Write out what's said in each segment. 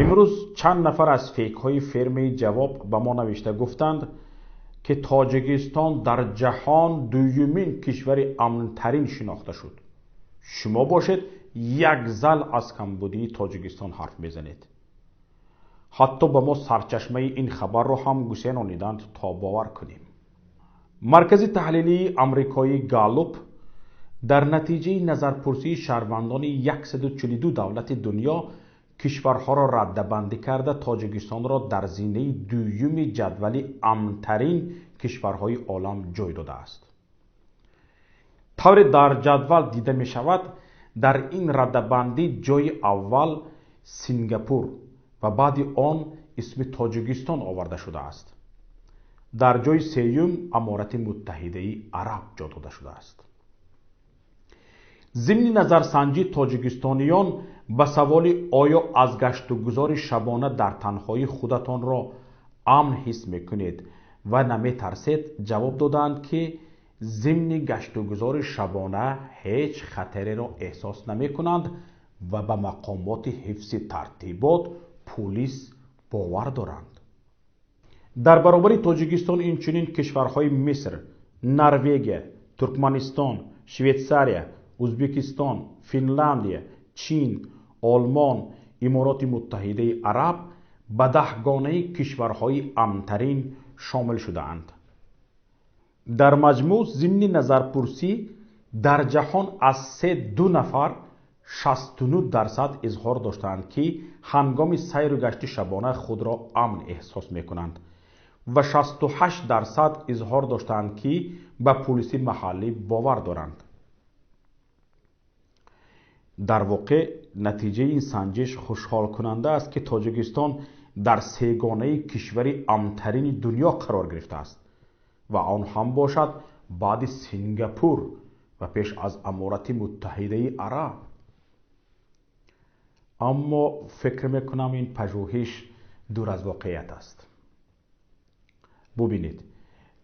Имрӯз чанд нафар аз фейкҳои фермаи Ҷавоб ба мо навишта гуфтанд, ки Тоҷикистон дар ҷаҳон дуюмин кишвари амнтарин шинохта шуд. Шумо бошед, як зал аз камбудии Тоҷикистон ҳарф мезанед. Ҳатто ба мо сарчашмаи ин хабарро ҳам гусенониданд, то бовар кунем. Маркази таҳлилии амрикоии Галлуп дар натиҷаи назарпурсии шаҳрвандони 142 давлати дунё кишварҳоро раддабандӣ карда, Тоҷикистонро дар зинаи дуюми ҷадвали амнтарин кишварҳои олам ҷой додааст. Тавре дар ҷадвал дида мешавад, дар ин раддабандӣ ҷойи аввал Сингапур ва баъди он исми Тоҷикистон оварда шудааст. Дар ҷойи сеюм Аморати Муттаҳидаи Араб ҷо дода шудааст. Зимни назарсанҷӣ тоҷикистониён ба саволи оё аз гаштугузори шабона дар танҳоӣ худатонро амн ҳис мекунед ва наметарсед, ҷавоб додаанд, ки зимни гаштугузори шабона ҳеҷ хатареро эҳсос намекунанд ва ба мақомоти ҳифзи тартибот, пулис бовар доранд. Дар баробари Тоҷикистон инчунин кишварҳои Миср, Норвегия, Туркманистон, Швейтсария, Узбекистон, Финляндия, Чин, Олмон, Имороти Муттаҳидаи Араб ба даҳгонаи кишварҳои амнтарин шомил шудаанд. Дар маҷмӯъ зимни назарпурсӣ дар ҷаҳон аз 3-2 нафар 69% изҳор доштаанд, ки ҳангоми сайру гашти шабона худро амн эҳсос мекунанд ва 68% изҳор доштаанд, ки ба пулиси маҳаллӣ бовар доранд. Дар воқеъ натиҷаи ин санҷиш хушҳолкунанда аст, ки Тоҷикистон дар сегонаи кишвари амнтарини дунё қарор гирифтааст ва он ҳам бошад баъди Сингапур ва пеш аз Аморати Муттаҳидаи Араб. Аммо фикр мекунам, ин пажӯҳиш дур аз воқеият аст. Бубинед,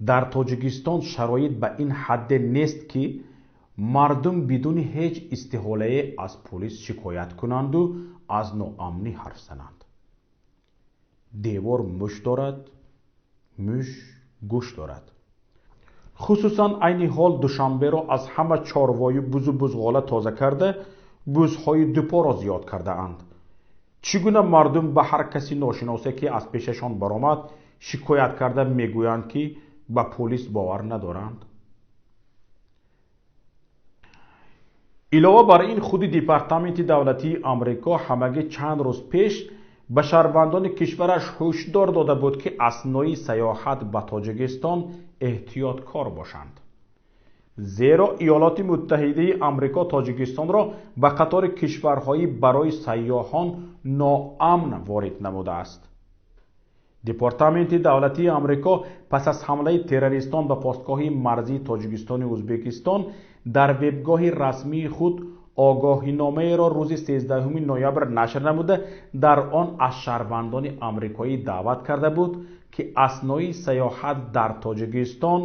дар Тоҷикистон шароит ба ин ҳадде нест, ки мардум бидуни ҳеҷ истиҳолае аз пулис шикоят кунанду аз ноамнӣ ҳарф зананд. Девор муш дорад, муш гӯш дорад. Хусусан айни ҳол Душанберо аз ҳама чорвою бузу бузғола тоза карда, бузҳои дупоро зиёд кардаанд. Чӣ гуна мардум ба ҳар каси ношиносе, ки аз пешашон баромад, шикоят карда мегӯянд, ки ба пулис бовар надоранд? Илова бар ин, худи Департаменти давлатии Амрико ҳамагӣ чанд рӯз пеш ба шаҳрвандони кишвараш ҳушдор дода буд, ки аснои саёҳат ба Тоҷикистон эҳтиёткор бошанд. Зеро Иёлоти Муттаҳидаи Амрико Тоҷикистонро ба қатори кишварҳои барои сайёҳон ноамн ворид намудааст. Департаменти давлатии Амрико пас аз ҳамлаи террористон ба постгоҳи марзии Тоҷикистону Узбекистон дар вебгоҳи расмии худ огоҳиномаеро рӯзи 13 ноябр нашр намуда, дар он аз шаҳрвандони амрикоӣ даъват карда буд, ки аснои саёҳат дар Тоҷикистон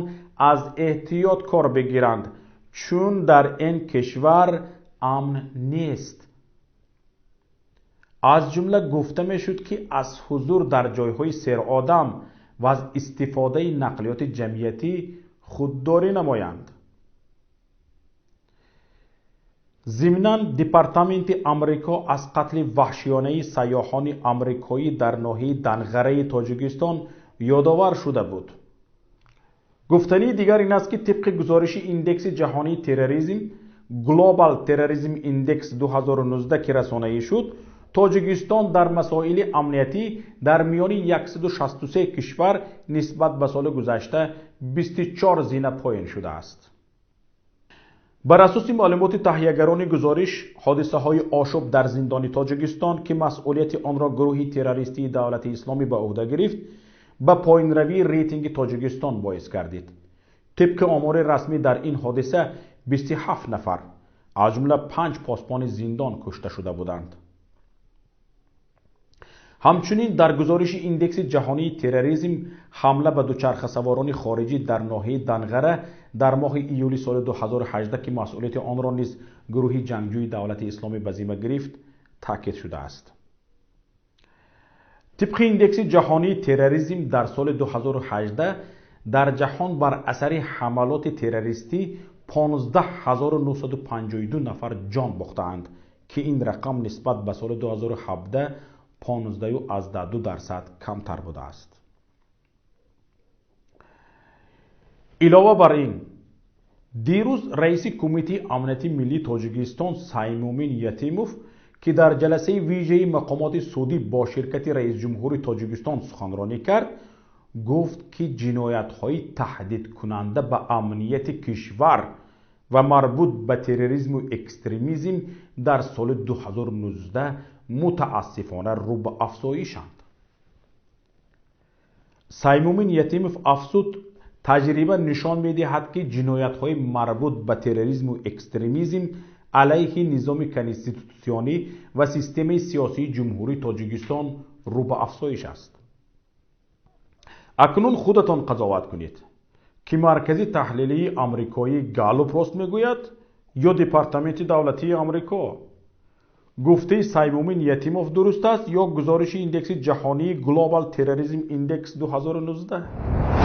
аз эҳтиёт кор бигиранд, чун дар ин кишвар амн нест. Аз ҷумла гуфта мешуд, ки аз ҳузур дар ҷойҳои серодам ва аз истифодаи нақлиёти ҷамъиятӣ худдорӣ намоянд. Зимнан Департаменти Амрико аз қатли ваҳшиёнаи сайёҳони амрикоӣ дар ноҳияи Данғараи Тоҷикистон ёдовар шуда буд. Гуфтании дигар ин аст, ки тибқи гузориши индекси ҷаҳонии терроризм Global Terrorism Index 2019, ки расонаӣ шуд, Тоҷикистон дар масоили амниятӣ дар миёни 163 кишвар нисбат ба соли гузашта 24 зина поин шудааст. Бар асоси маълумоти таҳиягарони гузориш, ҳодисаҳои ошӯб дар зиндони Тоҷикистон, ки масъулияти онро гурӯҳи террористии Давлати Исломӣ ба ӯҳда гирифт, ба поинравии рейтинги Тоҷикистон боис гардид. Тибқи омори расмӣ дар ин ҳодиса 27 нафар, аз ҷумла 5 посбони зиндон кушта шуда буданд. Ҳамчунин дар гузориши индекси ҷаҳонии терроризм ҳамла ба дучархасаворони хориҷӣ дар ноҳияи Данғара дар моҳи июли соли 2018, ки масъулияти онро низ гурӯҳи ҷангҷӯи Давлати Исломӣ ба зимма гирифт, таъкид шудааст. Тибқи индекси ҷаҳонии терроризм дар соли 2018 дар ҷаҳон бар асари ҳамалоти террористӣ 15 952 нафар ҷон бохтаанд, ки ин рақам нисбат ба соли 2017 15,2% камтар будааст. Илова бар ин, дирӯз раиси Кумитаи амнияти миллии Тоҷикистон Саймумин Ятимов, ки дар ҷаласаи вижаи мақомоти судӣ бо ширкати раисҷумҳури Тоҷикистон суханронӣ кард, гуфт, ки ҷиноятҳои таҳдидкунанда ба амнияти кишвар ва марбут ба терроризму экстремизм дар соли 2019 мутаассифона рӯ ба афзоишанд. Саймумин Ятимов афзуд, таҷриба нишон медиҳад, ки ҷиноятҳои марбут ба терроризму экстремизм алайҳи низоми конститутсионӣ ва системаи сиёсии Ҷумҳурии Тоҷикистон рӯ ба афзоиш аст. Акнун худатон қазоват кунед, ки маркази таҳлилии амрикоӣ Галлуп рост мегӯяд ё Департаменти давлатии Амрико, гуфтаи Саймумин Ятимов дуруст аст ё гузориши индекси ҷаҳонии Global Terrorism Index 2019.